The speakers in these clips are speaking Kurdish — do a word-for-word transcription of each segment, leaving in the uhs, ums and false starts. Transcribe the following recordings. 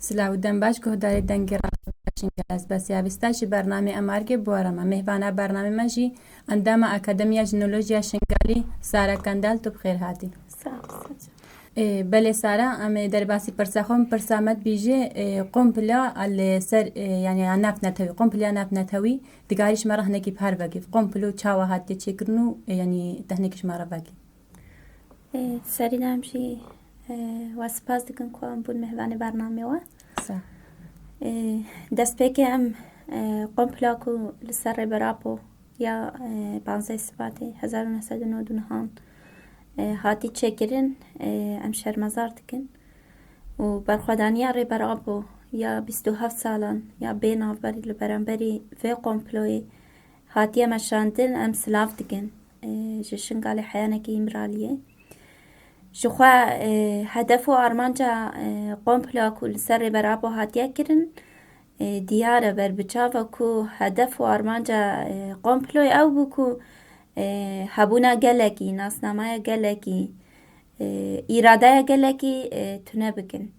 Silav û dem baş, guhdarê Dengê Radiyo Şingal, ez Besiya Bîsta ji bernamê Emargê bi we re me. Mêvana bernamê me jî endama Akademiya Jinolojiya Şingalî, Sara Kendal, tu bi xêr hatî. Sağ ol, sağ ol. Ê, belê Sara, em ê derbasî pirsa xwe, em pirsa me dibîjê, ê, komplo a li ser, ê, yanî a navnetewî, komploya navnetewî, dikarî ji me re hinekî bi her vekî. Komplo çawa hatiye çêkirin û, ê, yanî te hinekî ji me re vekî. Ê, serî de em jî, ê, we spas dikin ku em bûn mêvanê bernamê we. Sağ ol. Ê, destpêkê em, ê, kompla ku li ser Rêber Apo ya, ê, panzdeh Sibatê hezar û neh sed û nod û nehan, ê, hatî çêkirin, ê, em şermezar dikin. Û berxwedaniya Rêber Apo ya bîst û heft salan ya bê navberî li beramberî vê komployê hatiye meşandin, em silav dikin, e, ji Şingalê heyanekî Îmraliyê. Ji xwe, e, hedef û armanca, e, komploya ku li ser Rêber Apo hatiye kirin, e, diyar e, berbiçav e ku hedef û armanca, e, komployê ew bû ku, e, hebûna gelekî, nasnamaya gelekî, e, îradeya gelekî, e, tune bikin.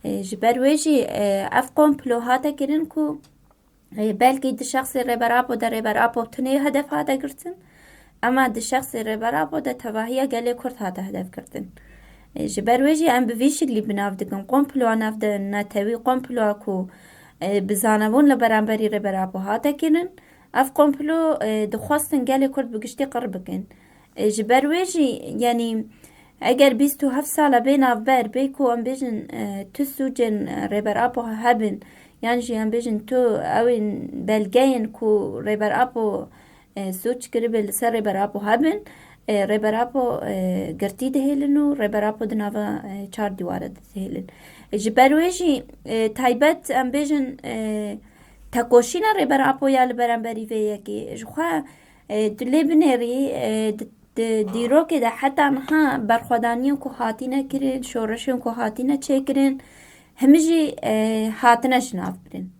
E, ji ber wê jî, e, ev komplo hate kirin ku Ê, belkî di şexsê Rêber Apo de Rêber Apo tunê hedef hate girtin, ema di şexsê Rêber Apo de tevahiya gelê Kurd hate hedef girtin. Ê, ji ber wê jî em bi vî şiklî bi nav dikin. Komploya navnetewî, komploya ku, ê, bi zanebûn li beramberî Rêber Apo hate kirin, ev komplo, ê, dixwestin gelê Kurd bi giştî qir bikin. E, ji ber wê jî, yanî, eger bîst û heft sala bê navber, bê ku em bêjin, e, tu sûcên, e, Rêber Apo hebin, yan jî em bêjin tu ew ên belgeyên ku Rêber Apo, e, sûc kiribe li ser Rêber Apo hebin, e, Rêber Apo, e, girtî dihêlin û Rêber Apo di nava, e, çar dîwara de dihêlin. E, ji ber wê jî, e, taybet em bêjin, e, tekoşîna Rêber Apo ya li beramberî vê yekê. Ji xwe, e, tu lê binêrî, e, di, di dîrokê de heta niha berxwedaniyên ku hatine kirin, şoreşên ku hatine çêkirin, hemî jî, e, hatine ji nav birin.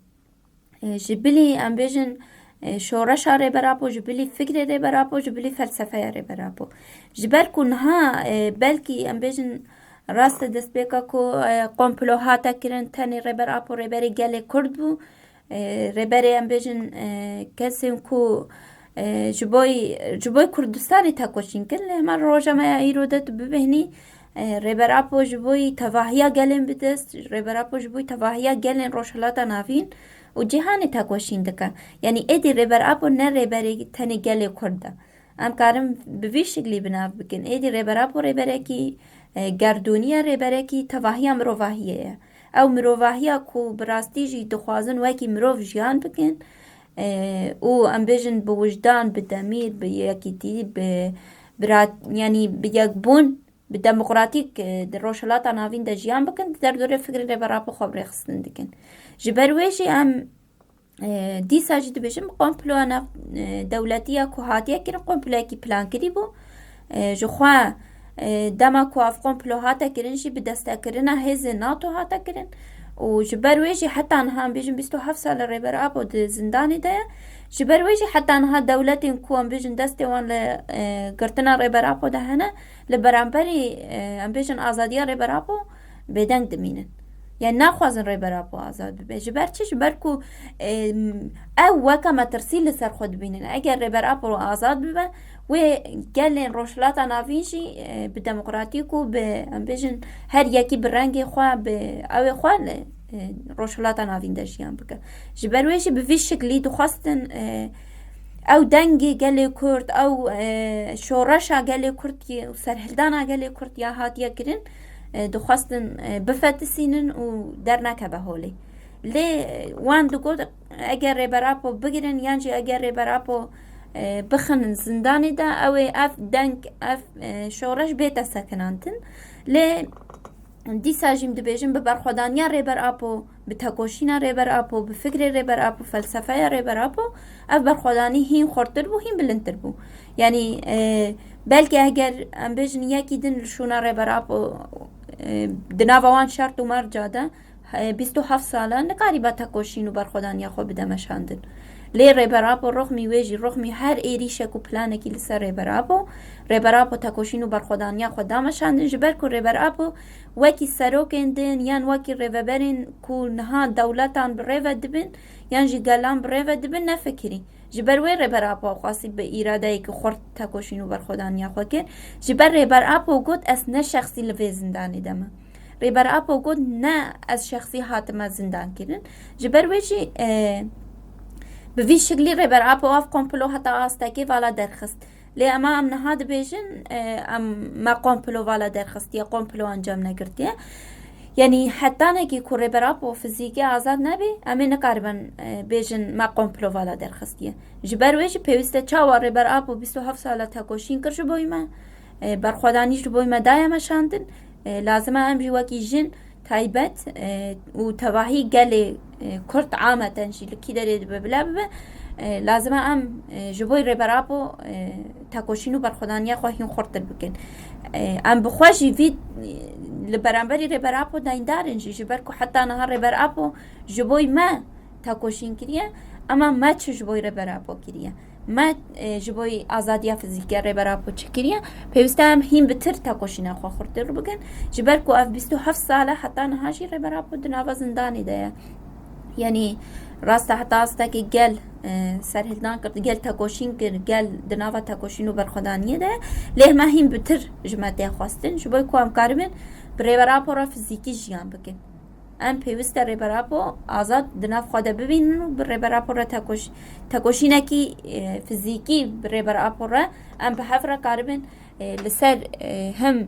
E, ji bilî em bêjin, e, şoreşa Rêber Apo, ji bilî fikrê Rêber Apo, ji bilî felsefeya Rêber Apo. Ji ber ku niha, e, belkî em bêjin rast e destpêka ku, e, komplo hate kirin, tenê Rêber Apo rêberê gelê Kurd bû. E, rêberê em bêjin, e, kesên ku, e, ji boy, ji boy Kurdistanê tekoşîn kirin, lê hema roja me ya îro de tu bibêhnî, e, Rêber Apo ji boy tevahiya gelên bi dest, Rêber Apo ji boy tevahiya gelên Rojhilata Navîn û cîhanê tekoşîn dike. Yanî êdî Rêber Apo ne rêberê tenê gelê Kurd e. Em karin bi vî şiklî bi nav bikin. Êdî Rêber Apo rêberekî, e, gerdûnî ye, rêberekî tevahiya mirovahiyê ye. Ew mirovahiya ku bi rastî jî dixwazin wekî mirov jiyan bikin, e, û em bêjin bi wijdan, bi demîr, bi yekîtî, bi bira-, yanî bi yekbûn, bi demokratîk, e, di Rojhilata Navîn de jiyan bikin, di derdorê fikrê Rêber Apo xwe bi rêxistin dikin. Ji ber wê jî em, e, dîsa jî dibêjim, komploya nav, e, dewletî ya ku hatiye kirin, komployekî plankirî bû. E, ji xwe, e, dema ku ev komplo hate kirin jî bi destekirina hêzên nato hate kirin. Û ji ber wê jî heta niha em bêjin bîst û heft sal e Rêber Apo di zindanê de ye. Ji ber wê jî heta niha dewletên ku em bêjin destê wan li, e, girtina Rêber Apo de hene, li beramberî, e, em bêjin azadiya Rêber Apo bêdeng dimînin. Yani naxwazin Rêber Apo azad bibe. Ji ber çi? Ji ber ku, e, ew weke metirsî li ser xwe dibînin. Eger Rêber Apo azad bibe, wê gelên Rojhilata Navîn jî, e, bi demokratîk û bi, em bêjin, her yekî bi rengê xwe, bi ewê xwe li, e, Rojhilata Navîn de jiyan bike. Ji ber wê jî bi vî şiklî dixwestin, e, ew dengê gelê Kurd, ew, e, şoreşa gelê Kurd yê û serhildana gelê Kurd ya hatiye kirin, e, dixwestin, e, bifetisînin û dernekeve holê. Lê, e, wan digot, eger Rêber Apo bigirin, yan jî eger Rêber Apo, e, bixinin zindanê de, ew ê ev deng, ev, e, şoreş bête sekinandin. Lê dîsa jî em dibêjin bi berxwedaniya Rêber Apo, bi tekoşîna Rêber Apo, bi fikrê Rêber Apo, felsefeya Rêber Apo, ev berxwedanî hîn xurttir bû, hîn bilindtir bû. Yanî, e, belkî eger em bêjin yekî din li şûna Rêber Apo, e, di nava wan şert û merca de, e, bîst û heft sala nikarîba tekoşîn û berxwedaniya xwe bide meşandin. Lê Rêber Apo rixmî wê jî, rixmî her êrîşek û planekî li ser Rêber Apo, Rêber Apo tekoşîn û berxwedaniya xwe da meşandin, ji ber ku Rêber Apo wekî serokên din yan wekî rêveberên ku niha dewletan bi rê ve dibin yan jî gelan bi rê ve dibin nefikirî. Ji ber wê Rêber Apo xwestî bi îradeyekî xurt tekoşîn û berxwedaniya xwe kir. Ji ber Rêber Apo got, ez ne şexsî li vê zindanê de me. Rêber Apo got, ne, ez şexsî hatime zindan kirin. Ji ber wê jî, e, bi vî şiklî Rêber Apo ev komplo heta astekê vala derxist. Lê ema em niha dibêjin, e, em me komplo vala derxistiye, komplo encam negirtiye. Yanî hetanekî ku Rêber Apo fizîkî azad nebe, em ê nikaribin, e, bêjin me komplo vala derxistiye. Ji ber wê jî pêwîst e çawa Rêber Apo bîst û heft sala tekoşîn kir ji bo me, e, berxwedanî ji bo me daye meşandin. E, lazim e em jî wekî jin taybet, e, û tevahî gelê, e, Kurd ameten jî li kî derê dibe bila bibe, e, lazim e em, e, ji bo Rêber Apo, e, tekoşîn û berxwedaniya xwe hîn xurtir bikin. E, em bi xwe jî vî, e, li beramberî Rêber Apo deyndar in jî, ji ber ku heta niha Rêber Apo ji bo me tekoşîn kiriye, ema me çi ji bo Rêber Apo kiriye? Me, e, ji bo azadiya fizîkî ya Rêber Apo çi kiriye? Pêwîst e em hîn bitir tekoşîna xwe xurtir bikin. Ji ber ku ev bîst û heft sal e heta niha jî Rêber Apo di nava zindanê de ye. Yanî rast e heta astekê gel, e, serhildan kir, gel tekoşîn kir, gel di nava tekoşîn û berxwedaniyê de ye. Lê me hîn bitir ji me tê xwestin. Ji bo ku em karibin bi Rêber Apo re fizîkî jiyan bikin. Em pêwîst e Rêber Apo azad di nav xwe de bibînin û bi Rêber Apo re tekoş-, tekoşînekî, e, fizîkî bi Rêber Apo re em bi hev re karibin, e, li ser, e, hem,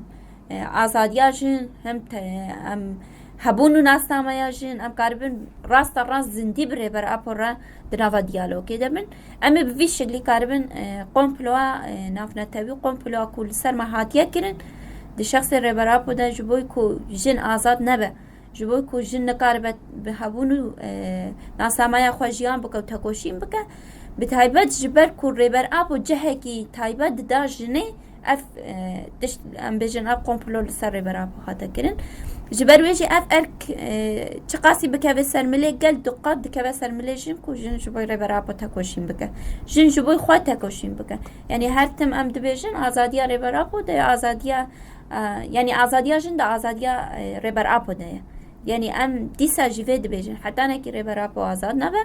e, azadiya jin, hem te-, em hebûn û nasnameya jin, em karibin rasta rast zindî bi Rêber Apo re di nava diyalogê de bin. Em ê bi vî şiklî karibin, e, komploa, e, navnetewî, komploa ku li ser me hatiye kirin, di şexsê Rêber Apo de ji bo ku jin azad nebe, ji bo ku jin nikaribe bi hebûn û, e, nasnameya xwe jiyan bike û tekoşîn bike, bi taybet ji ber ku Rêber Apo cihekî taybet dida jinê, ev, e, tişt, em bêjin, ev komplo li ser Rêber Apo hate kirin. Ji ber wê jî ev erk, e, çiqasî bikeve ser milê gel, du qat dikeve ser milê jin ku jin ji bo Rêber Apo tekoşîn bike. Jin ji bo xwe tekoşîn bike. Yanî her tim em dibêjin azadiya Rêber Apo de, azadiya, e, yanî azadiya jin de azadiya, e, Rêber Apo de ye. Yanî em dîsa jî vê dibêjin, hetanekî Rêber Apo azad nebe,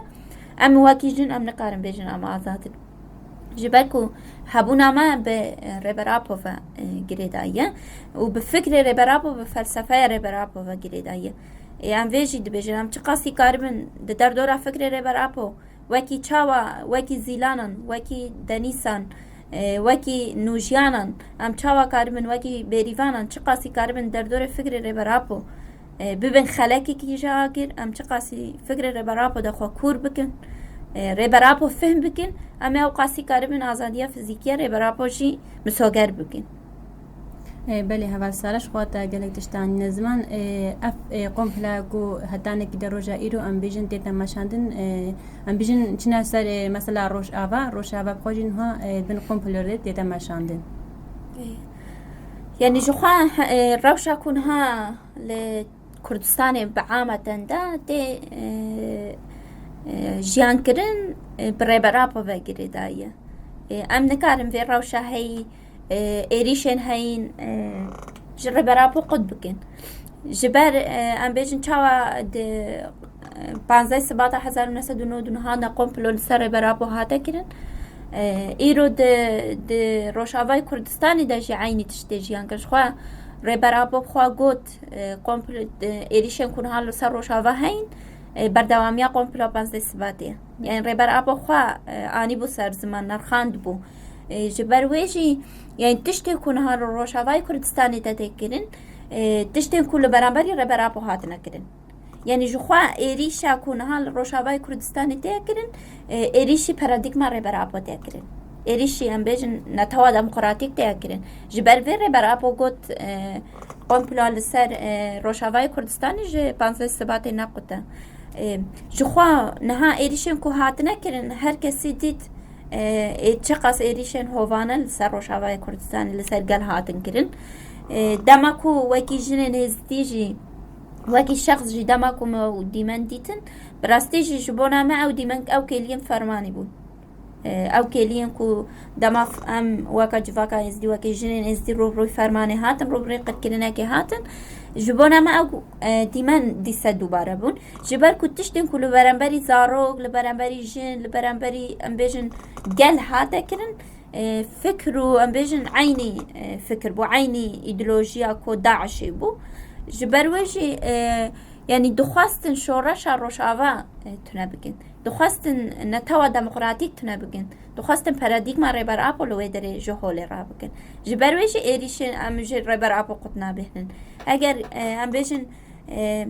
em wekî jin em nikarin bêjin em azad in. Ji ber ku hebûna me bi, e, Rêber Apo ve, e, girêdayî ye û bi fikrê Rêber Apo, bi felsefeya Rêber Apo ve girêdayî ye. Ê, em vê jî dibêjin, em çiqasî karibin di derdora fikrê Rêber Apo, wekî çawa, wekî Zîlanan, wekî Denîsan, e, wekî Nûjiyanan, em çawa karibin, wekî Bêrîvanan, çiqasî karibin derdorê fikrê Rêber Apo, e, bibin xelekekî ji agir, em çiqasî fikrê Rêber Apo de xwe kûr bikin, e, Rêber Apo fêhm bikin, em ê ew qasî karibin azadiya fizîkî ya Rêber Apo jî misoger bikin. E, belê, heval Sara, ji xwe te gelek tişt anîne ziman. E, ev, e, kompla ku hetanekî de roja îro em bêjin tête meşandin, e, em bêjin çine ser, e, mesela Rojava, Rojava bi xwe jî niha, e, bin komplo de tête meşandin. E, yanî ji xwe, e, rewşa ku niha li Kurdistanê bi ameten de tê, e, e, jiyan kirin, e, bi Rêber Apo ve girêdayî ye. E, em nikarin vê rewşa heyî, e, êrîşên heyîn, e, ji Rêber Apo qut bikin. Ji ber, e, em bêjin çawa di, e, panzdeh Sibata hezar û neh sed û nod û neh de komplo li ser Rêber Apo hate kirin. E, îro di, di Rojavayê Kurdistanê de jî eynî tiştê jiyan kir. Ji xwe Rêber Apo bi xwe got, e, komplo, e, êrîşên ku niha li ser Rojava heyîn, e, berdewamiya komplo panzdeh Sibatê ye. Yani Rêber Apo xwe, e, anîbû ser ziman, nerxandibû. E, ji ber wê jî, yani tiştê ku niha li Rojavayê Kurdistanê te tê kirin, e, tiştên ku li beramberî Rêber Apo hatine kirin. Yani ji xwe êrîşa ku niha li Rojavayê Kurdistanê tê kirin, e, êrîşî paradîgma Rêber Apo tê kirin. Êrîşî, em bêjin, netewa demokratîk tê kirin. Ji ber vê Rêber Apo got, e, komplo li ser, e, Rojavayê Kurdistanê ji panzdeh Sibatê nequte. E, ji xwe niha êrîşên ku hatine kirin, her kesî dît, e, ê çiqas êrîşên hovane li ser Rojavayê Kurdistanê, li ser gel hatin kirin. E, dema ku wekî jinên êzidî jî Wekî şexs jî dema ku me û dîmen dîtin, bi rastî jî ji bona me ew dîmen ew kêliyên fermanî bûn. E, ew kêliyên ku dema f-, em weke civaka êzdî, wekî jinên êzdî rû bi rûyê fermanê hatin, rû bi rûyê qirkirinekê hatin, ji bona me ew, e, dîmen dîse dubare bûn. Ji ber ku tiştên ku li beramberî zarok, li beramberî jin, li beramberî, em bêjin, gel hate kirin, e, fikr û, em bêjin, eynî, e, fikir bû, eynî îdeolojiya ku DAIŞê bû. Ji ber wê jî, e, yanî dixwestin şoreşa Rojava, e, tune bikin. Dixwestin netewa demokratîk tune bikin. Dixwestin paradîgma Rêber Apo li wê derê ji holê rabikin. Ji ber wê jî êrîşên em ji Rêber Apo qut nabêhnin. Eger, e, em bêjin, e,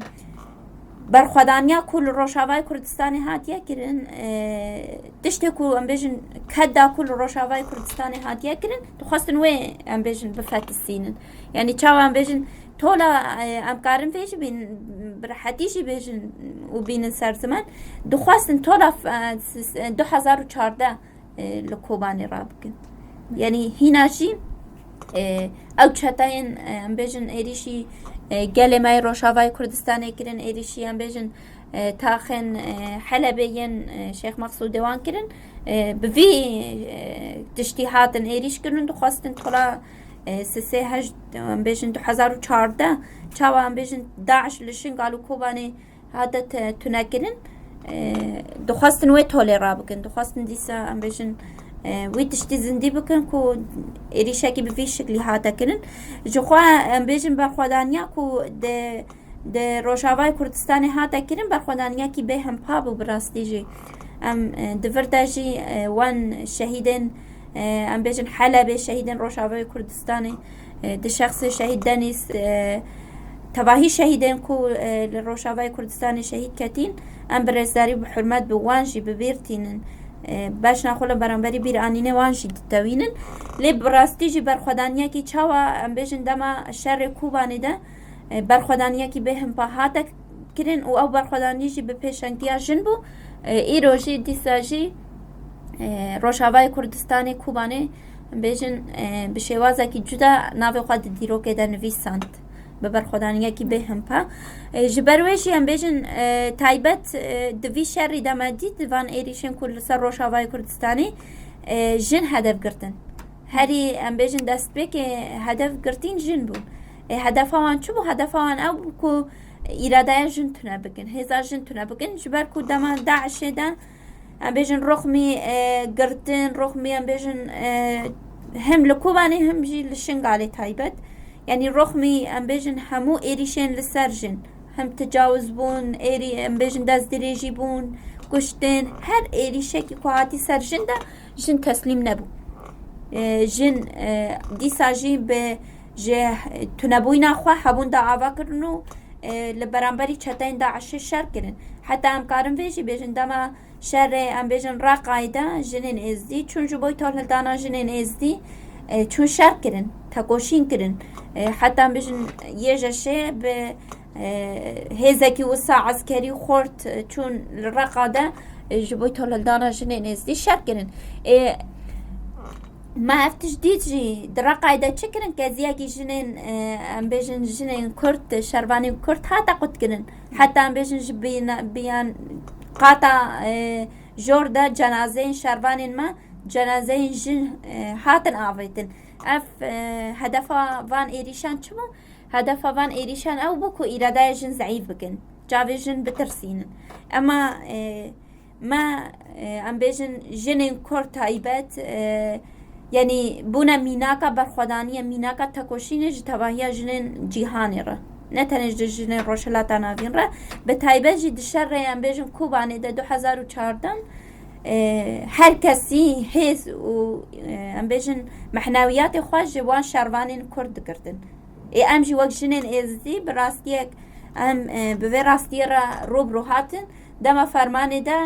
berxwedaniya ku li Rojavayê Kurdistanê hatiye kirin, e, tiştê ku em bêjin keda ku li Rojavayê Kurdistanê hatiye kirin, dixwestin wê em bêjin bifetisînin. Yanî çawa em bêjin tola, e, em karin vê jî bîn, bi rehetî jî bêjin û bînin ser ziman, dixwestin tola f-, e, s-, s-, du hezar û çardeh, e, li Kobanê rabikin. Yanî hîna jî, e, ew çeteyên, e, em bêjin êrîşî, e, gelê me yê Rojavayê Kurdistanê kirin, êrîşî em bêjin, e, taxên, e, Helebê yên, e, Şêx Meqsûdê wan kirin, e, bi vî, e, tiştî hatin êrîş kirin, dixwestin tola, e, sisê heşt, em bêjin du hezar û çardeh, çawa em bêjin DAIŞ li Şingal û Kobanê hate te-, tunekirin, e, dixwestin wê tolê rabikin, dixwestin dîsa em bêjin, e, wî tiştî zindî bikin ku êrîşekî bi vî şiklî hate kirin. Ji xwe em bêjin berxwedaniya ku di, di Rojavayê Kurdistanê hate kirin, berxwedaniyekî bê hempa bû bi rastî jî. Em, e, di vir de jî, e, wan şehîdên, e, em bêjin Helebê, şehîdên Rojavayê Kurdistanê, e, di şexsê şehîd Denîz, e, tevahî şehîdên ku, e, li Rojavayê Kurdistanê şehîd ketîn, em bi rêzdarî û bi hurmet bi wan jî bi bîr tînin. E, beşna xwe li beramberî bîranînê wan jî ditewînin. Lê bi rastî jî berxwedaniyekî çawa, em bêjin dema şerê Kobanê de, e, berxwedaniyekî bê himpa hate kirin û ew berxwedanî jî bi pêşengtiya jin bû. E, îro jî dîsa jî, e, Rojavayê Kurdistanê Kobanê, em bêjin, e, bi şêwazekî cuda navê xwe di dîrokê de nivîsand. Bi berxwedaniyekî bê himpa. E, ji ber wê jî em bêjin, e, taybet, e, di vî şerî de me dît, di van êrîşên ku li ser Rojavayê Kurdistanê, e, jin hedef girtin. Herî em bêjin destpêkê hedef girtîn jin bûn. E, hedefa wan çi bû? Hedefa wan ew bû ku îradeya jin tune bikin, hêza jin tune bikin. Ji ber ku dema DAIŞê de, em bêjin, roxmî, e, girtin, roxmî, em bêjin, e, hem li Kobanê hem jî li Şingalê taybet. Yanî roxmî, em bêjin, hemû êrîşên li ser jin, hem tecawuz bûn, êrî, em bêjin, destdirêjî bûn, kuştin, her êrîşekî ku hatî ser jin de, jin teslîm nebû. E, jin, e, dîsa jî bi, ji tunebûyîna xwe hebûn da ava kirin û, e, li beramberî çeteyên DAIŞê şer kirin. Heta em karin vê jî bêjin, dema şerê, em bêjin, Reqayê de jinên êzdî çûn ji bo tolhildana jinên êzdî, e, çûn şer kirin, tekoşîn kirin. E, heta em bêjin YJŞ bi, e, hêzekî wisa eskerî xurt, e, çûn li Reqa de, e, ji bo tolhildana jinên êzdî şer kirin. E, me ev tişt dît jî, di Reqayê de çi kirin? Keziyekî jinên, e, em bêjin jinên Kurd, şervanên Kurd hate qutkirin. Heta em bêjin ji bîna-, biyan qata, e, jor de cenazeyên şervanên me, cenazeyên jin, e, hatin avêtin. Ev, e, hedefa van êrîşan çi bû? Hedefa van êrîşan ew bû ku îradeya jin zeîf bikin, çavê jin bitirsînin. Ema, e, me, e, em bêjin, jinên Kurd taybet, e, yanî bûne mînaka berxwedaniyê, mînaka tekoşînê ji tevahiya jinên cîhanê re. Ne tenê ji jinên Rojhilata Navîn re, bi taybet jî di şerê, em bêjin, Kobanê de du hezar û çardeh, e, her kesî hêz û, e, em bêjin, mehnewiyatê xwe ji wan şervanên Kurd digirtin. Ê em jî wek jinên êzdî bi rastiyek em, e, bi vê rastiyê re rû bi rû hatin. Dema fermanê de,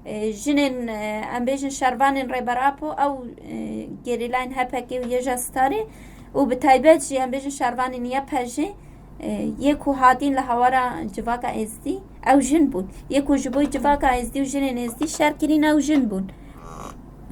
e, jinên, e, em bêjin şervanên Rêber Apo, ew, e, gerîlayên H P K û Y J Starê û bi taybet jî em bêjin şervanên Y P J, e, yê ku hatîn li hawara civaka êzdî, ew jin bûn. Yê ku ji bo civaka êzdî û jinên êzdî şer kirîn, ew jin bûn.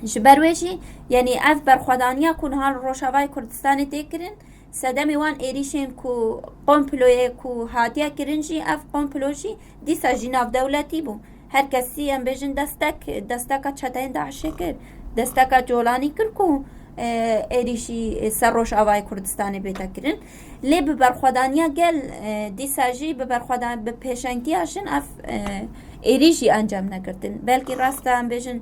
Ji ber wê jî, yanî ev berxwedaniya ku niha li Rojavayê Kurdistanê tê kirin, Sedemê wan êrîşên ku komployê ku hatiye kirin jî, ev komplo jî dîsa jî navdewletî bû. Her kesî, em bêjin, destek, desteka çeteyên DAIŞê kir, desteka Colanî kir ku, e, êrîşî ser Rojavayê Kurdistanê bête kirin. Lê bi berxwedaniya gel, e, dîsa jî bi berxwedan-, bi pêşengtiya jin ev, e, êrîş jî encam negirtin. Belkî rast e, em bêjin,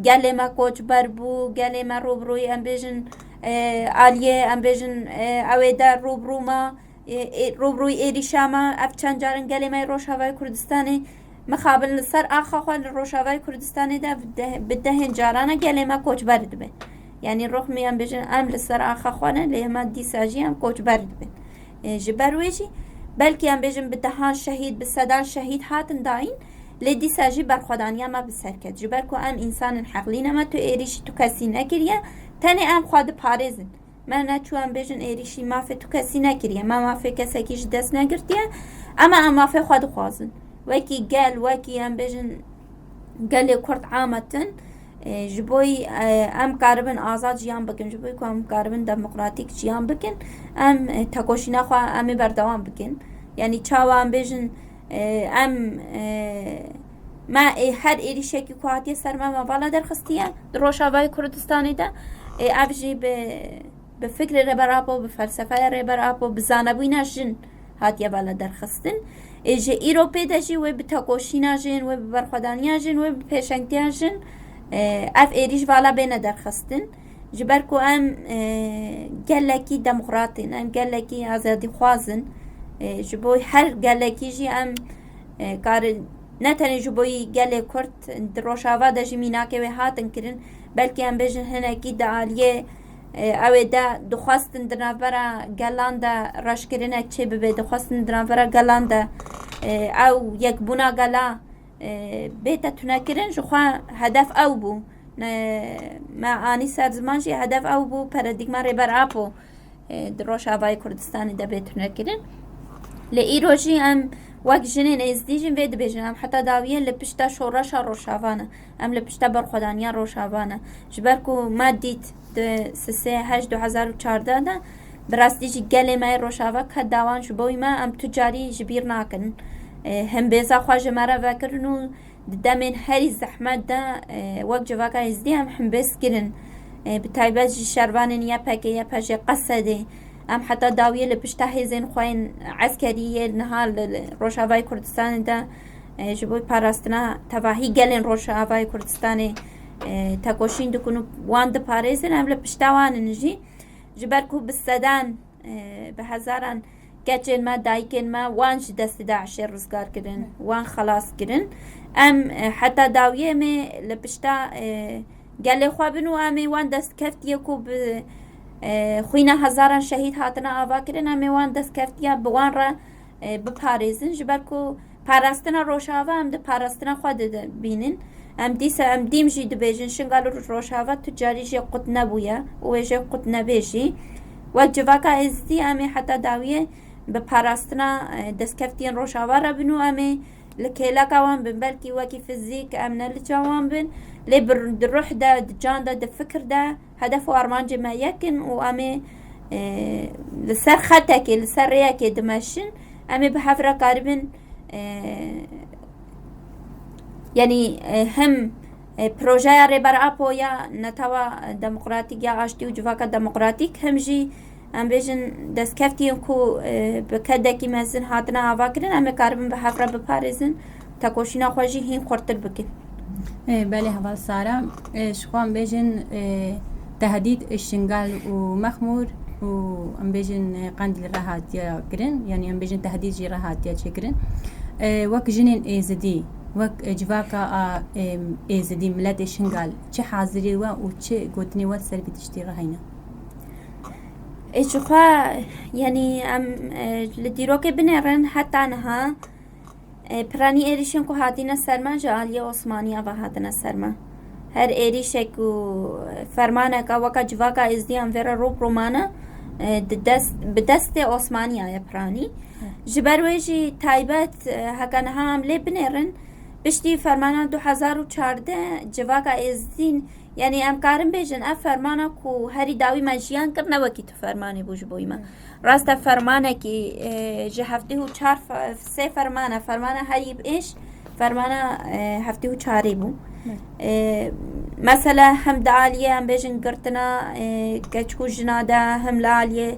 gelê me koçber bû, gelê me rûbirûyî, em bêjin, e, aliyê, em bêjin, e, ew ê de rûbirû ma, e, e, rûbirûyî êrîşa me, ev çend carin gelê me yê Rojavayê Kurdistanê mixabin li ser axa xwe li Rojavayê Kurdistanê de bi deh-, bi dehên carana gelê me koçber dibin. Yanî rixmî em bêjin em li ser axa xwe ne, lê hema dîsa jî em koçber dibin. E, ji ber wê jî belkî em bêjin bi dehan şehîd, bi sedan şehîd hatin dayîn, lê dîsa jî berxwedaniya me bi ser ket. Ji ber ku em însanên heqlî ne, me tu êrîşî tu kesî nekiriye, tenê em xwe diparêzin. Me neçû em bêjin êrîşî mafê tu kesî nekiriye. Me mafê kesekî ji dest negirtiye. Ema em mafê xwe dixwazin. Wekî gel, wekî em bêjin gelê Kurd amatin, e, ji bo yî, e, em karibin azad jiyan bikin, ji bo yî ku em karibin demokratîk jiyan bikin, em, e, tekoşîna xwe em ê berdewam bikin. Yanî çawa em bêjin, e, em, e, me, e, her êrîşekî ku hatiye ser me, me vala derxistiye di Rojavayê Kurdistanê de, e, ev jî bi, bi fikrê Rêber Apo, bi felsefeya Rêber Apo, bi zanebûyîna jin hatiye vala derxistin. E, ji îro pê de jî wê bi tekoşîna jin, wê bi berxwedaniya jin, wê bi pêşengtiya jin, e, ev êrîş vala bêne derxistin. Ji ber ku em, e, gelekî demokrat in, em gelekî azadîxwaz in. E, ji bo her gelekî jî em, e, karin, ne tenê ji bo yî gelê Kurd, di Rojava de jî mînakê wê hatin kirin, belkî em bêjin hinekî di aliyê, e, ew ê de dixwestin di navbera gelan de reşkirinek çêbibe, dixwestin di navbera gelan de, e, ew yekbûna gela, e, bête tunekirin, ji xwe hedef ew bû. Ne, me anî ser ziman jî hedef ew bû, paradîgma Rêber Apo, e, di Rojavayê Kurdistanê de bê tunekirin. Lê îro jî em wek jinên êzdî jî vê dibêjin, em heta dawiyê li pişta şoreşa Rojava ne. Em li pişta berxwedaniya Rojava ne. Ji ber ku me dît di sisê heşt du hezar û çardeh de, bi rastî jî gelê me yê Rojava ket dawan ji bo wî me, em tu carî ji bîr nakin. E, himbêza xwe ji me re vekirin û di demên herî zehmet de, e, wek civaka êzdî em himbêz kirin. E, bi taybet jî şervanên Y P G, Y P J, Qesedê, em heta dawiyê li pişta hêzên xwe yên eskerî yê niha li, li Rojavayê Kurdistanê de, e, ji bo parastina tevahî gelên Rojavayê Kurdistanê, e, tekoşîn dikin û wan diparêzin, em li pişta wan in jî. Ji ber ku bi sedan, e, bi hezaran keçên me, dayikên me, wan ji destê DAIŞê rizgar kirin, wan xelas kirin. Em, e, heta dawiyê em ê li pişta, e, gelê xwe bin û em ê wan destkeftiyê ku bi, e, xwîna hezaran şehîd hatine ava kirin, em ê wan destkeftiya bi wan re, e, biparêzin. Ji ber ku parastina Rojava em di parastina xwe de, de bînin. Em dîsa, em dîm jî dibêjin, Şingal û Rojava tu carî jê qut nebûye û wê jê qut nebe jî. Wek civaka êzdî em ê heta dawiyê bi parastina, e, destkeftiyên Rojava re bin û em ê li kêleka wan bin, belkî wekî fizîk em ne li cem wan bin, lê bi, di ruh de, di can de, di fikir de hedef û armancê me yek in û em ê, e, li ser xetekê, li ser rêyekê dimeşin, em ê bi hev re karibin, e, yanî, e, hem, e, projeya Rêber Apo ya Netewa Demokratîk ya Aştî û Civaka Demokratîk, hem jî em bêjin destkeftiyên ku, e, bi kedekî mezin hatine avakirin, em ê karibin bi hev re biparêzin, tekoşîna xwe jî hîn xurtir bikin. E, belê, heval Sara, e, ji xwe em bêjin, e, tehdîd Şingal û Mexmûr û em bêjin, e, Qendîl re hatiye kirin, yanî em bêjin tehdîd jî re hatiye çêkirin. E, wek jinên Êzidî, wek, e, civaka a, e, Êzidî, miletê Şingal çi hazirî we û çi gotinê we ser vî tiştî re heyne? Ê, ji xwe, yanî em, e, li dîrokê binêrin heta niha, e, piranî êrîşên ku hatine ser me ji aliyê Osmaniya ve hatine ser me. Her êrîşek û fermaneka weka civaka êzdiyan vê re rû bi rû mane, e, di dest, bi destê Osmaniya ye piranî. Ji ber wê jî taybet, e, heke niha em lê binêrin, piştî fermana du hezar û çardeh civaka êzdîn Yanî em karin bêjin ev fermana ku herî dawî me jiyan kir ne wekî tu fermanê bû ji bo me. Rast e, fermanekî, e, ji heftê û çar fe-, sê fermane, fermana herî êş, fermana, e, heftê û çarê bû. E, mesela hem di aliyê em bêjin girtina, e, keçik û jina de, hem li aliyê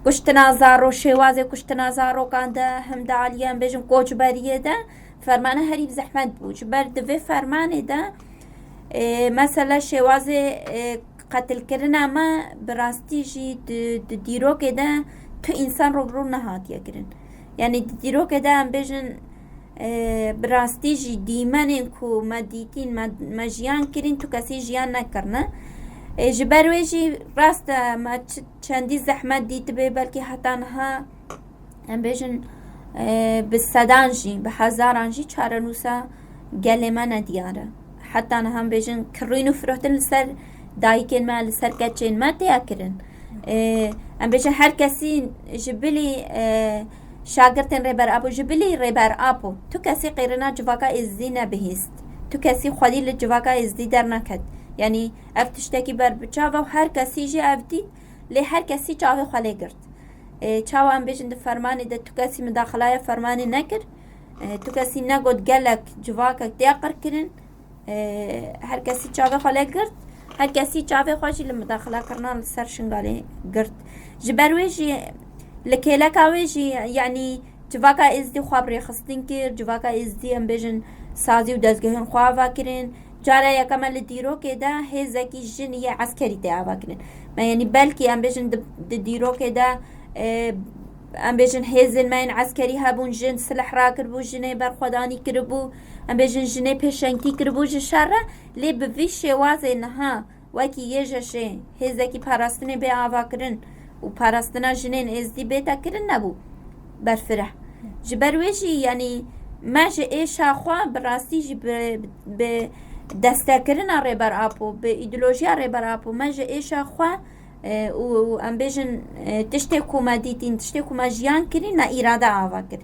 kuştina zaro, şêwazê kuştina zarokan de, hem di aliyê em bêjin koçberiyê de, fermane herî bi zehmet bû. Ji ber di vê fermanê de, e, mesela şêwazê, e, qetilkirina me bi rastî jî di, di dîrokê de tu însan rû bi rû nehatiye kirin. Yanî di dîrokê de em bêjin, e, bi rastî jî dîmenên ku me dîtîn, me, me jiyan kirîn, tu kesî jiyan nekirine. E, ji ber wê jî rast e, me ç-, çendî zehmet dîtibe, belkî heta niha em bêjin, e, bi sedan jî, bi hezaran jî çarenûsa gelê me nediyar e. Heta niha em bêjin kirîn û firotin li ser dayikên me, li ser keçên me têya kirin. E, em bêjin her kesî ji bilî, e, şagirtên Rêber Apo, ji bilî Rêber Apo, tu kesî qêrina civaka Êzidî nebihîst. Tu kesî xwedî li civaka Êzidî derneket. Yanî ev tiştekî ber bi çav e û her kesî jî ev dît, lê her kesî çavê xwe lê girt. E, çawa em bêjin di fermanê de tu kesî midaxilaya fermanê nekir, e, tu kesî negot gelek civakek tê qirkirin, e, her kesî çavê xwe lê girt, her kesî çavê xwe jî li midaxilakirina li ser Şingalê girt. Ji ber wê jî li kêleka wê jî, yanî civaka Êzidî xwe bi rêxistin kir, civaka Êzidî em bêjin sazî û dezgehên xwe ava kirin, Cara yekeme li dîrokê de hêzekî jin yê eskerî tê ava kirin. Me, yanî belkî em bêjin di, di dîrokê de, e, em bêjin hêzên me yên eskerî hebûn, jin silih rakiribû, jinê berxwedanî kiribû, em bêjin jinê pêşengtî kiribû ji şer re, lê bi vî şêwazê niha wekî Y J Ş hêzekî parastinê bê avakirin û parastina jinên Êzidî bête kirin nebû berfireh. Ji ber wê jî, yanî me ji êşa xwe bi rastî jî bi, bi destekirina Rêber Apo, bi îdeolojiya Rêber Apo, me ji êşa xwe, e, û, û em bêjin, e, tiştê ku me dîtîn, tiştê ku me jiyan kirî, me îrade ava kir.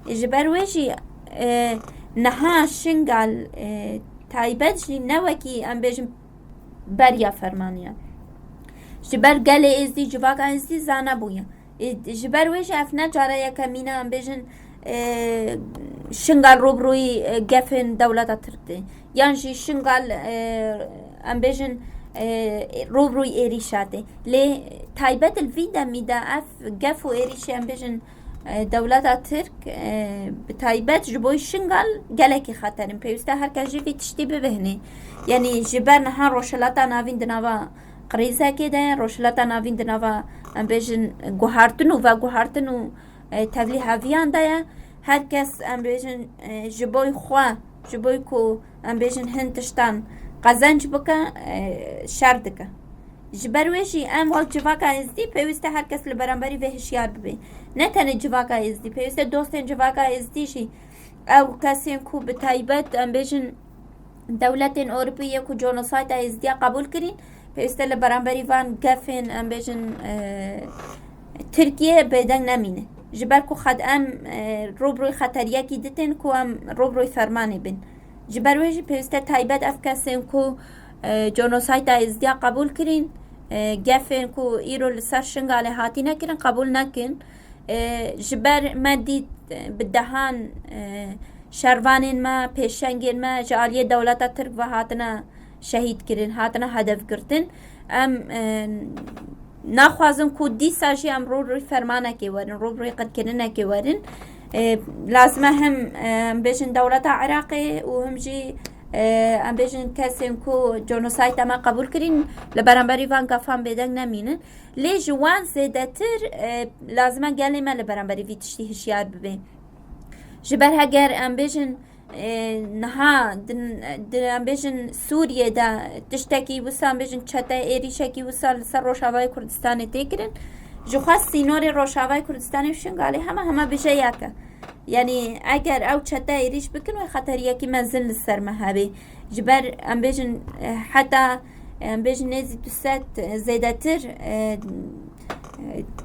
E, ji ber wê jî, e, niha Şingal, e, taybet jî ne wekî em bêjin beriya fermaniya. Ji ber gelê Êzdî, civaka Êzdî zana bûye. Ê, ji ber wê jî ev ne cara yekemîn e, em bêjin, e, Şingal rûbirûyî, e, gefên dewleta Tirk tê. Yan jî Şingal, e, em bêjin, e, rûbirûyî êrîşa tê. Lê taybet li vî demî de ev gef û êrîşê em bêjin, e, dewleta Tirk, e, bi taybet ji bo Şingal gelekî xeter in. Pêwîst e her kes jî vî tiştî bibêhnê. Yanî ji ber niha Rojhilata Navîn di nava krîzekê de ye. Rojhilata Navîn di nava, em bêjin, guhartin û veguhartin û, e, tevlîheviyan de ye. Her kes, em bêjin, e, ji bo xwe, ji bo ku, em bêjin, hin tiştan qezenc bike, e, şer dike. Ji ber wê jî em wek civaka Êzdî pêwîst e her kes li beramberî vê hişyar bibe. Ne tenê civaka Êzdî, pêwîst e dostên civaka Êzdî jî, ew kesên ku bi taybet, em bêjin, dewletên Ewropî yê ku jenosayda Êzdiya qebûl kirîn, pêwîst e li beramberî van gefên, em bêjin, e, Tirkiye bêdeng nemîne. Ji ber ku xet em, e, rûbirûyî xeteriyekî dîtin ku em rûbirûyî fermanê bin. Ji ber wê jî pêwîst e taybet ev kesên ku, e, jenosayda Êzdiya qebûl kirîn, e, gefên ku îro li ser Şingalê hatine kirin qebûl nekin. E, ji ber me dît, e, bi dehan, e, şervanên me, pêşengên me ji aliyê dewleta Tirk ve hatine şehîd kirin, hatine hedef girtin. Em, e, naxwazin ku dîsa jî em rû rû fermanekê werin, rû rû qirkirinekê werin. E, lazim e hem, e, em bêjin dewleta Iraqê û hem jî, e, em bêjin kesên ku jenosayda me qebûl kirîn, li beramberî van gefan bêdeng nemînin. Lê ji wan zêdetir, e, lazim e gelê me li beramberî vî tiştî hişyar bibe. Ji ber heger em bêjin, e, niha di, di, em bêjin Sûriyê de tiştekî wisa, em bêjin çete êrîşekî wisa li ser Rojavayê Kurdistanê tê kirin, ji xwe sînorê Rojavayê Kurdistanê û Şingalê hema hema bije yek e. Yanî eger ew çete êrîş bikin, wê xeteriyekî mezin li ser me hebe. Ji ber em bêjin, e, heta, em bêjin nêzî du sed, e, zêdetir, e, e,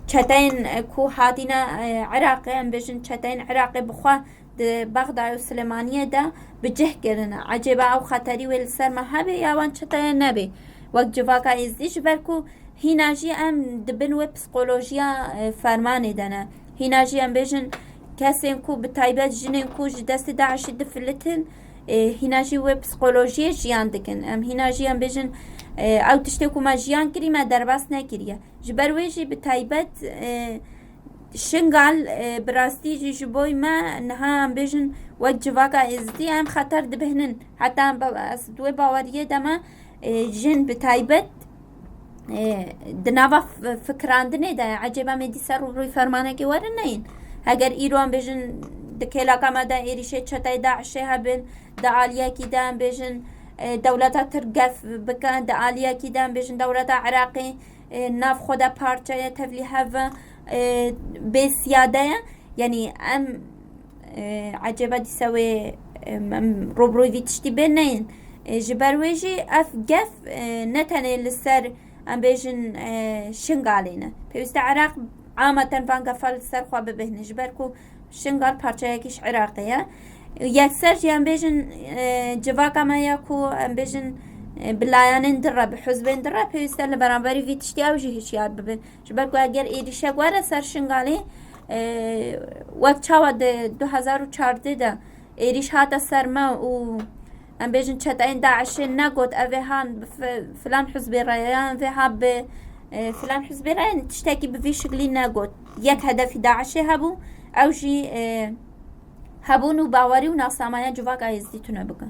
çeteyên, e, ku hatine, e, Iraqê, em bêjin çeteyên Iraqê bi xwe di Bexdayê û Silêmaniyê de bi cih kirine. Ecêba ew xeterî wê li ser me hebe ya wan çeteye nebe? Wek civaka êzdî, ji ber ku hîna jî em di bin wê psîkolojiya, e, fermanê de ne. Hîna jî em bêjin kesên ku bi taybet jinên ku ji destê DAIŞê difilitin, e, hîna jî wê psîkolojiyê jiyan dikin. Em hîna jî em bêjin, e, ew tiştê ku me jiyan kirî me derbas nekiriye. Ji ber wê jî bi taybet, e, Şingal, e, bi rastî jî ji bo me niha em bêjin wek civaka êzdî em xeter dibihnin. Heta em ba-, ez di wê baweriyê de me, e, jin bi taybet, e, di nava f-, fikirandinê de ye. Ecêba me dîsa rûbirûyî fermanekê werin neyên? Heger îro em bêjin di kêleka me de êrîşê çeteyê DAIŞê hebin, di aliyekî de em bêjin, e, dewleta Tirk gef bikin, di aliyekî de em bêjin dewleta Iraqê, e, nav xwe de parçe ye, tevlî hev e, e, bê siyade ye. Yanî em, e, ecêba dîsa wê, e, em rûbirûyî vî tiştî bên neyên? E, ji ber wê jî ev gef, e, ne tenê li ser, em bêjin, e, Şingalê ne. Pêwîst e Iraq ameten van gefa li ser xwe bibihne. Ji ber ku Şingal parçeyekî ji Iraqê ye. Yekser jî em bêjin, e, civaka me ya ku em bêjin, e, bi layanên din re, bi hizbên din re pêwîst e li beramberî vî tiştî ew jî hişyar bibin. Ji ber ku eger êrîşek were ser Şingalê, e, wek çawa di du hezar û çardeh de êrîş hate ser me û em bêjin çeteyên DAIŞê negot ev ê han bi fi-, filan hizbê re ye, yan vê ha bi, e, filan hizbê re ye, tiştekî bi vî şiklî negot. Yek hedefî DAIŞê hebû, ew jî, e, hebûn û bawerî û nasnameya civaka êzdî tune bike.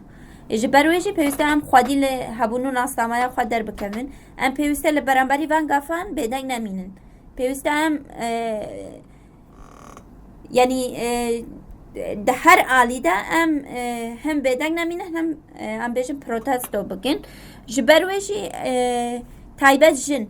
E, ji ber wê jî pêwîst e em xwedî li hebûn û nasnameya xwe derbikevin. Em pêwîst e li beramberî van gafan bêdeng nemînin. Pêwîst e em, e, Yanî, e, di her alî de em, e, hem bêdeng nemînin, hem, e, em bêjin protesto bikin. Ji ber wê jî, e, taybet jin,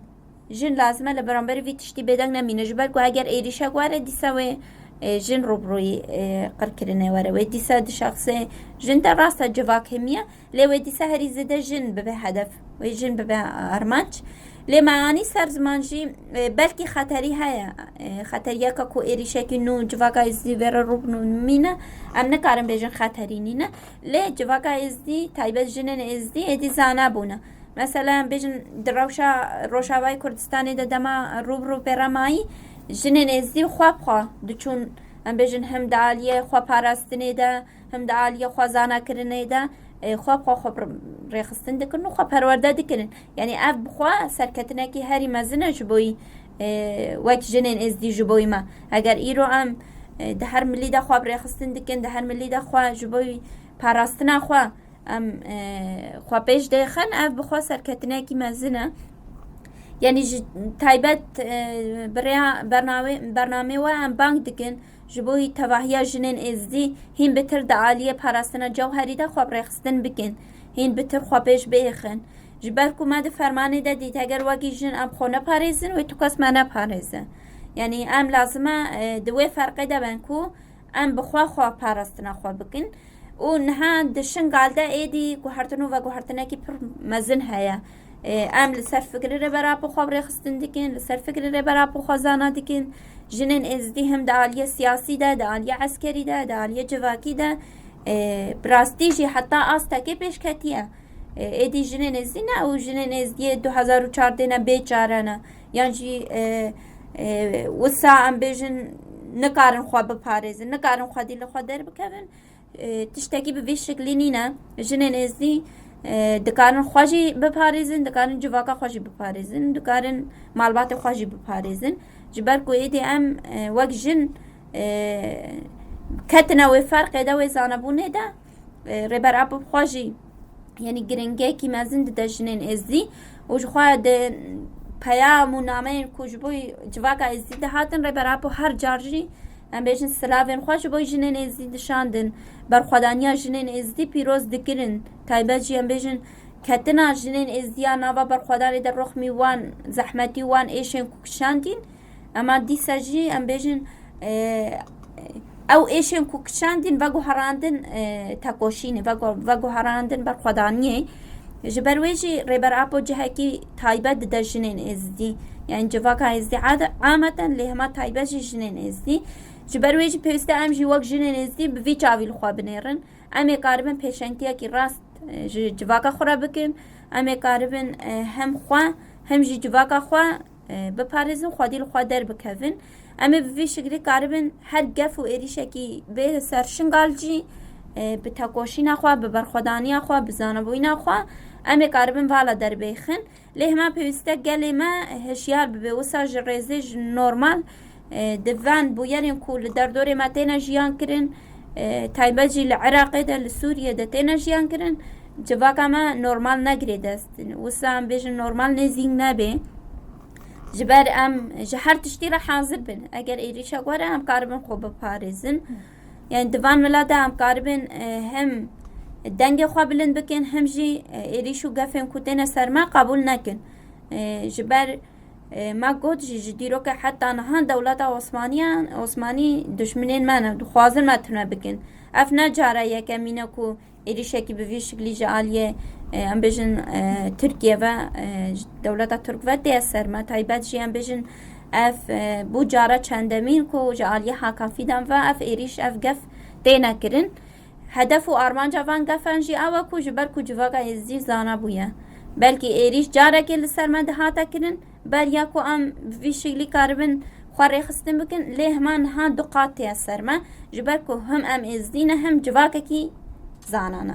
jin lazim e li beramberî vî tiştî bêdeng nemîne. Ji ber ku eger êrîşek were, dîsa wê, e, jin rûbirûyî, e, qirkirinê were. Wê dîsa di şexsê jin de rast e civak hemiye. Lê wê dîsa herî zêde jin bibe hedef, wê jin bibe armanc. Lê me anî ser ziman jî, e, belkî xeterî heye. E, xeteriyeke ku êrîşekî nû civaka êzdî vê re rû bimîne, em nikarin bêjin xeterî nîne. Lê civaka êzdî, taybet jinên êzdî êdî zana bûne. Mesela em bêjin di rewşa Rojavayê Kurdistanê de dema rûbirû pê re mayî, jinên êzdî xwe bi xwe diçûn, em bêjin him di aliyê xwe parastinê de, him di aliyê xwe zanakirinê de, e, xwe bi xwe xwe bi rêxistin dikirin û xwe perwerde dikirin. Yanî ev bi xwe serketinekî herî mezin e ji bo yî, e, wek jinên êzdî ji bo yî me. Eger îro em, e, di her milî de xwe bi rêxistin dikin, di her milî de xwe ji bo yî parastina xwe em, e, xwe pêş dêxin, ev bi xwe serketinekî mezin e. Yanî ji taybet, e, bi rêya bernawê-, bernamê we em bang dikin, ji bo yî tevahiya jinên êzdî hîn bitir di aliyê parastina cewherî de xwe bi rêxistin bikin, hîn bitir xwe pêş biêxin. Ji ber ku me di fermanê de dît, eger wekî jin em xwe neparêzin, wê tu kes me neparêze. Yanî em lazim e, e, di wê ferqê de ben ku em bi xwe xwe parastina xwe bikin. Û niha di Şingal de êdî guhertin û veguhertinekî pir mezin heye. Ê, em li ser fikrê Rêber Apo xwe bi rêxistin dikin, li ser fikrê Rêber Apo xwe zana dikin. Jinên êzdî him di aliyê siyasî de, di aliyê eskerî de, di aliyê civakî de, ê, bi rastî jî heta astekê pêş ketiye. Ê, êdî jinên êzdî ne û jinên êzdiyê du hezar û çardeh ne bê çare ne. Yan jî, ê, ê, wisa em bêjin nikarin xwe biparêzin, nikarin xwedî li xwe derbikevin. E, tiştekî bi vî şiklî nîne. Jinên êzdî, e, dikarin xwe jî biparêzin, dikarin civaka xwe jî biparêzin, dikarin malbatê xwe jî biparêzin. Ji ber ku êdî em, e, wek jin, e, ketine wê ferqê de, wê zanebûnê de, e, Rêber Apo bi xwe jî, yanî giringiyekî mezin dide jinên êzdî û ji xwe di peyam û nameyên ku ji bo civaka êzdî dihatin, Rêber Apo her car jî em bêjin silavên xwe ji bo jinên êzdî dişandin, berxwedaniya jinên êzdî pîroz dikirin. Taybet jî em bêjin ketina jinên êzdî ya nava berxwedanê de rixmî wan zehmetî û wan êşên ku kişandîn, ema dîsa jî em bêjin, e, ew êşên ku kişandîn veguherandin, e, tekoşînê, vegu-, veguherandin berxwedaniyê. Ji ber wê jî Rêber Apo cihekî taybet dide jinên êzdî. Yanî civaka êzdî ad-, ameten lê hema taybet jî jinên êzdî. Ji ber wê jî pêwîst e em jî wek jinên êzdî bi vî çavî li xwe binêrin. Em ê karibin pêşengtiyekî rast, e, ji civaka xwe re bikin. Em ê karibin, e, hem xwe hem jî civaka xwe, e, biparêzin, xwedî li xwe derbikevin. Em ê bi vî şiklî karibin her gef û êrîşekî bê ser Şingal jî, e, bi tekoşîna xwe, bi berxwedaniya xwe, bi zanebûyîna xwe em ê karibin vala derbêxin. Lê hema pêwîst e gelê me hişyar bibe. Wisa ji rêzê ji normal, e, di van bûyerên ku li derdorê me têne jiyan kirin, e, taybet jî li Iraqê de, li Sûriyê de têne jiyan kirin, civaka me normal negirê dest. Wisa em bêjin normal nêzîk nebê. Ji ber em ji her tiştî re hazir bin. Eger êrîşek were em karibin xwe biparêzin. Yani di van milat de em karibin, e, hem dengê xwe bilind bikin, hem jî, e, êrîş û gefên ku têne ser me qebûl nekin. E, ji ber, e, me got jî, ji dîrokê heta niha dewleta Osmaniyan, Osmanî duşminên me ne, dixwazin me tune bikin. Ev ne cara yekemîn e ku êrîşekî bi vî şiklî ji aliyê, e, em bêjin, e, Tirkiye ve, e, ji dewleta Tirk ve tê ser me. Taybet jî em bêjin ev, e, bû cara çendemîn ku ji aliyê Hakan Fîdan ve ev êrîş, ev gef têne kirin. Hedef û armanca van gefan jî ew e ku ji ber ku civaka êzdî zana bûye. Belkî êrîş carekê li ser me dihate kirin, beriya ku em bi vî şiklî karibin xwe rêxistin bikin, lê hema niha du qat tê ser me, ji ber ku him em êzdî ne, him civakekî zana ne.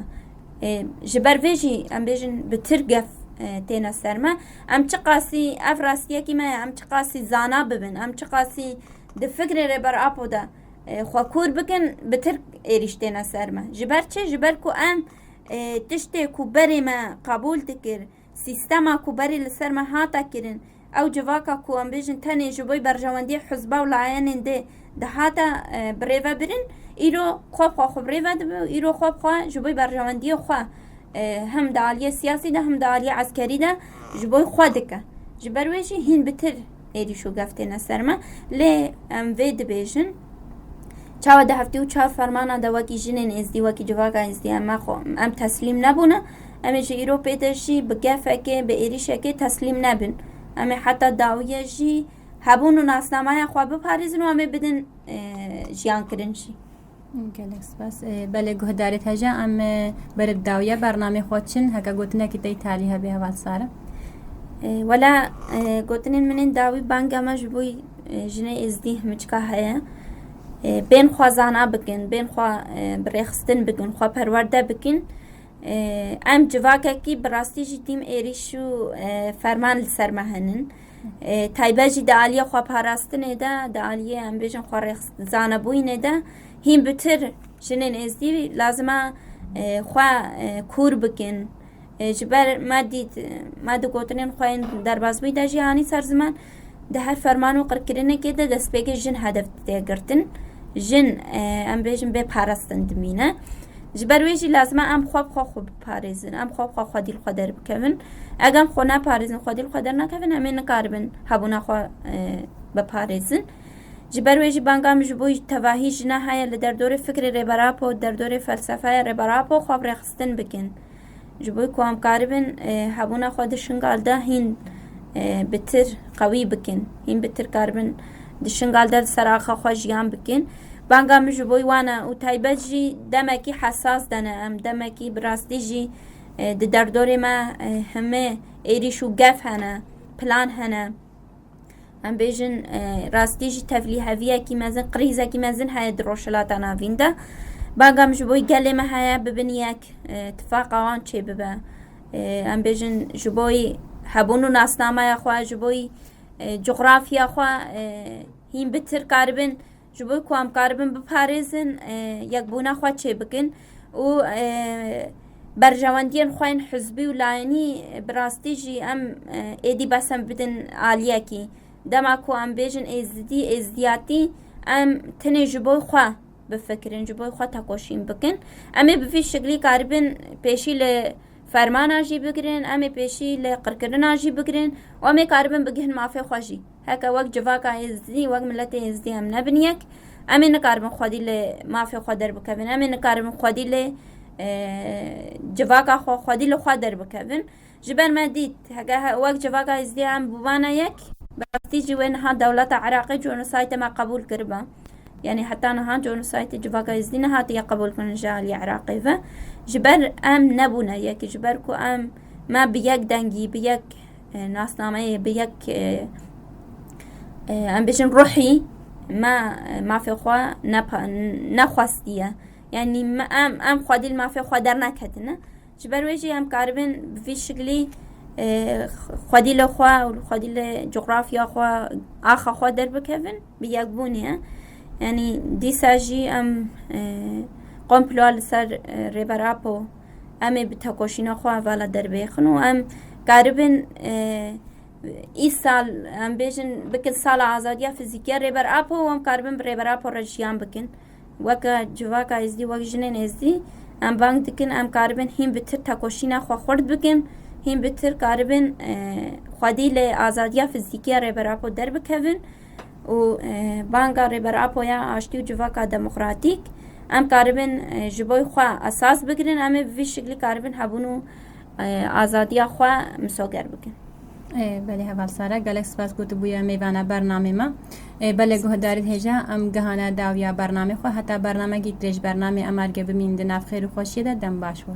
E, ji ber vê jî em bêjin bi tir gef, e, têne ser me. Em çiqasî ev rastiyekî me ye, em çiqasî zana bibin, em çiqasî di fikrê Rêber Apo de, e, xwe kûr bikin, bi tir êrîş têne ser me. Ji ber çi? Ji ber ku em, e, tiştê ku berê me qebûl dikir, sîstema ku berê li ser me hate kirin, ew civaka ku em bêjin tenê ji bo berjewendiyê hizba û layenên dê dihate, e, birêvebirin, îro xwe bi xwe xwe birêve dibe û îro xwe bi xwe ji bo berjewendiyê xwe, e, hem di aliyê siyasî de hem di aliyê eskerî de ji bo xwe dike. Ji ber wê jî hîn bitir êrîş û gef têne ser me. Lê em vê dibêjin, çawa di heftê û çar fermana de wekî jinên êzdî, wekî civaka êzdî em, me xwe, em teslîm nebûne, em ê ji îro pê de jî bi gefekê, bi êrîşekê teslîm nebin. Em ê heta dawiye jî hebûn û nasnamaya xwe biparêzin û em ê bidin, e, jiyan kirin jî. Gelek spas. E, belê guhdarê te jî em, e, berê bi dawiya bernamê xwe çin, heke gotinekî te yî talî hebe heval Sare. E, wela, e, gotinên min ên dawî banga me ji bo, e, jinê êzdî himiçka heye. E, bên xwe zana bikin, bên xwe, e, bi rêxistin bikin, xwe perwerde bikin. E, em civakekî bi rastî jî tîm êrîş û, e, ferman li ser me henin. E, taybet jî di aliyê xwe parastinê de, di aliyê em bêjin xwe rêx-, zanebûyînê de hîn bitir jinên êzdî lazim e, e, xwe, e, kûr bikin. E, ji ber me dît, e, me di gotinên xwe yên derbasbûyî de jî anî ser ziman, di her ferman û qirkirinekê de destpêkê jin hedef tê girtin. Jin, e, em bêjin bê parastin dimîne. Ji ber wê jî lazim e em xwe bi xwe xwe biparêzin. Em xwe bi xwe xwedî li xwe derbikevin. Eger em xwe neparêzin, xwedî li xwe dernekevin, em ê nikaribin hebûna xwe, e, biparêzin. Ji ber wê jî banga min ji bo tevahî jina heye li derdorê fikrê Rêber Apo, derdorê felsefeya Rêber Apo xwe bi rêxistin bikin. Ji bo ku em karibin, e, hebûna xwe di Şingal de hîn, e, bitir qewî bikin. Hîn bitir karibin di Şingal de li ser axa xwe jiyan bikin. Banga min ji bo wan e û taybet jî demekî hesas de ne em. Demekî bi rastî jî, e, di derdorê me, e, heme êrîş û gef hene, plan hene. Em bêjin, e, rastî jî tevlîheviyekî mezin, krîzekî mezin heye di Rojhilata Navîn de. Banga min ji bo gelê me heye bibin yek, e, tifaqa wan çêbibe. E, em bêjin ji bo hebûn û nasnameya xwe, ji bo, e, cografya xwe, e, hîn bitir karibin, ji bo ku em karibin biparêzin, e, yekbûna xwe çêbikin û, e, berjewendiyên xwe yên hizbî û layenî, e, bi rastî jî em, e, êdî bes em bidin aliyekî. Dema ku em bêjin êzidî, êzidiyatî, em tenê ji bo xwe bifikirin, ji bo xwe tekoşîn bikin. Em ê bi vî şiklî karibin pêşî li fermana jî bigirin, em ê pêşî li qirkirina jî bigirin û em ê karibin bigihin mafê xwe jî. Heke wek civaka êzdî, wek miletê êzdî em nebin yek, em ê nikaribin xwedî li mafê xwe derbikevin, em ê nikaribin xwedî li, e, civaka xwe, xwedî li xwe derbikevin. Ji ber me dît, heke he-, wek civaka êzdî em bûbane yek, bi rastî jî wê niha dewleta Iraqê jenosaytê me qebûl kiriba. Yanî heta niha genosidê civaka Êzdî nehatiye qebûlkirin ji aliyê Iraqê ve. Ji ber em nebûne yek, ji ber ku em, me bi yek dengî, bi yek, e, nasnameyê, bi yek, e, e, em bêjin ruhî me, e, mafê xwe nepa-, nexwestiye. Yanî me, em, em xwedî li mafê xwe derneketine. Ji ber wê jî em karibin bi vî şiklî, e, xwedî li xwe û xwedî li coxrafya xwe, axa xwe derbikevin, bi yekbûnê. Yanî dîsa jî em, e, komploa li ser, e, Rêber Apo, em ê bi tekoşîna xwe vala derbêxin û em karibin, e, îsal, em bêjin, bikin sala azadiya fizîkiya Rêber Apo û em karibin bi Rêber Apo re jiyan bikin. Weke civaka Êzdî, wek jinên Êzdî, em bang dikin, em karibin hîn bitir tekoşîna xwe xurt bikin, hîn bitir karibin, e, xwedî li azadiya fizîkiya Rêber Apo derbikevin û, e, banga Rêber Apo ya aştî û civaka demokratîk, em karibin, e, ji bo xwe esas bigirin, em ê bi vî şiklî karibin hebûn û, e, azadiya xwe misoger bikin. Ê, belê heval Sara, gelek spas ku tu bûye mêvana bernamê me. Ê, belê guhdarî hêja, em gihane dawiya bernamê xwe, heta bernamekî dirêj bernamê em arge bimîn di nav xêr û xweşiyê de, dem baş we.